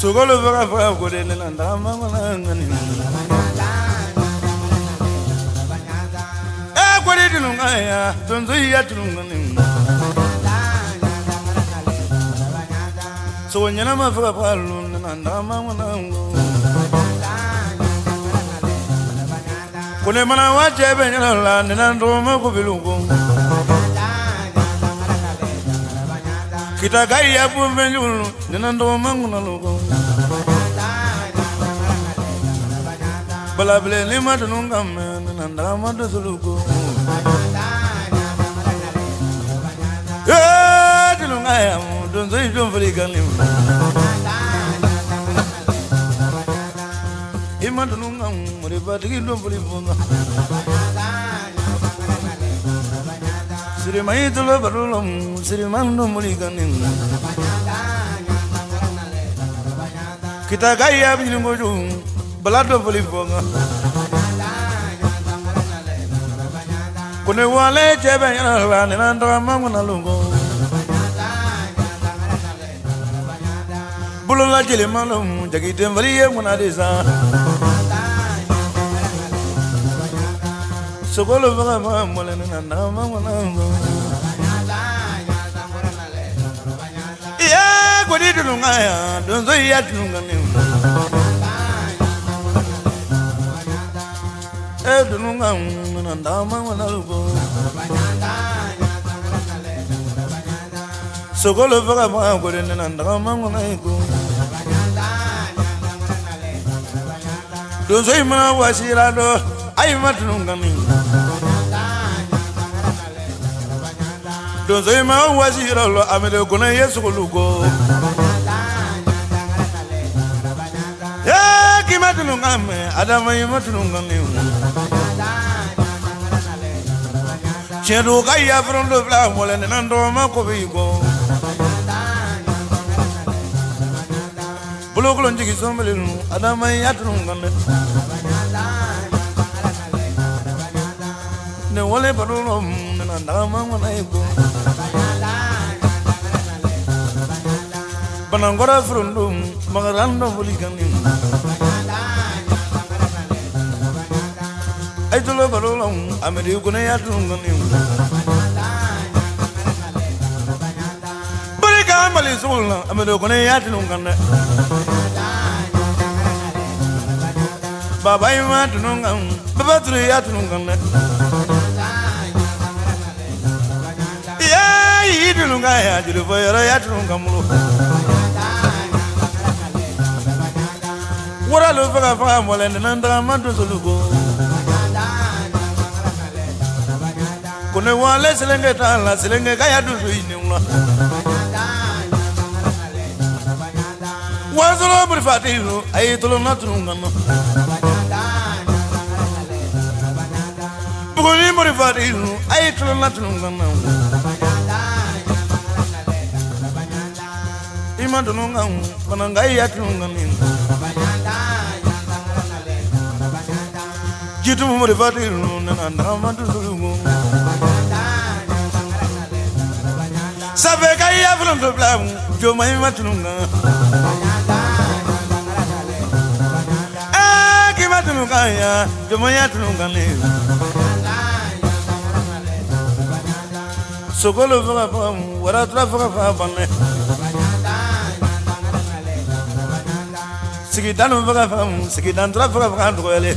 Sogolo faga faga ko de ne na ndama ngana ngani. E ko de dununga ya donzo ya dununga ni. So nyana ma faga faga lu ne na ndama ngana ngo. Kone mana wa chebe nyana la ne na ndoma ko bilungo. Kita gaya bumenjulu ne na ndoma ngana lugo. Balabile ni madununga me ne na ndama dosulugo. Eh dununga ya donzo idom frigani. Imadununga muribatigi dom fribunga. Siri tulo barulum siri mando muligani. Kita gaya bingoju balado fribunga. Kone wale chebe yana ne na ndama ngana lungo. Bulola jele malum jagite mbaliye ngana desa. Sogolo faga faga mole ne na ndama ngana ngo. Iye kodi dununga ya donzo ya dununga ni. E dununga na ndama ngana lugo. Sogolo faga faga kodi ne na ndama ngana ngo. Donzo imana wasira do ay matununga ni. Donzo ima wasira lo amede gona yesu lugo. Eh ki matununga me adama imatununga ni. Chedu kaya from the bla mole ne nando ma ko bigo. Bulokolo njigi sombele adama yatununga me. Ne wale barulo ne nandama ngona ego. Banangora frundum magarando buligani. Aitulo barulo amedi gune yatununga ni. Burika mali sula amedi gune yatununga ne. Baba ima tununga baba turu yatununga ne. Dununga ya juru boyoro ya dununga mulu. Wara lo faga faga mole ne nanda mandu solugo. Kone wale selenge tala selenge kaya dusu ini ula. Wazolo murifatilu ayi tolo na dununga no. Bugoni murifatilu ayi tolo na dununga no. Imadununga bananga ya dununga ni. Jitu murifatilu ne nanda mandu solugo. Sabe kaya from the blam joma imadununga. Eh ki madununga ya joma ya dununga ni. Sogolo faga faga wara tra faga faga banne. Sigidanu faga faga sigidan tra faga faga ndoyele.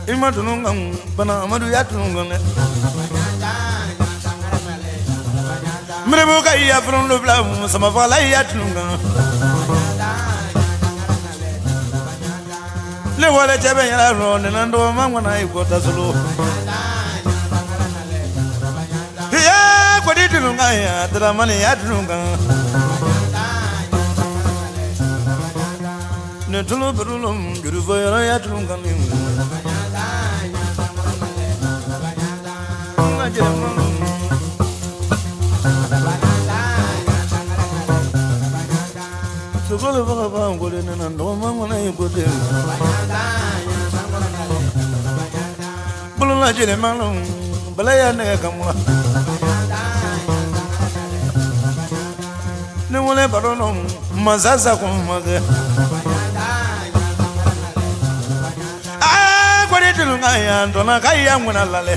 Imadununga bana amadu ya dununga ne. Mrebo kaya from the blam sama faga ya dununga. Ne wale chebe yala ro ne nando mangwana ikota solo. Ye kodi dununga ya dramani ya dununga. Ne tulu burulum guru boyoro ya dununga ni. Sogolo faga faga ngole ne nando mangwana ikote. Bulula jele malum balaya ne kamwa. wele baro mansa sa kun ma kɛ. Aa ko ni tulu ka yan dɔnna ka yan ŋuna lalɛ.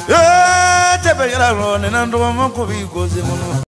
Ee tɛ bɛ yɛrɛ rɔ ne na dɔgɔma ko b'i gosi kɔnɔ.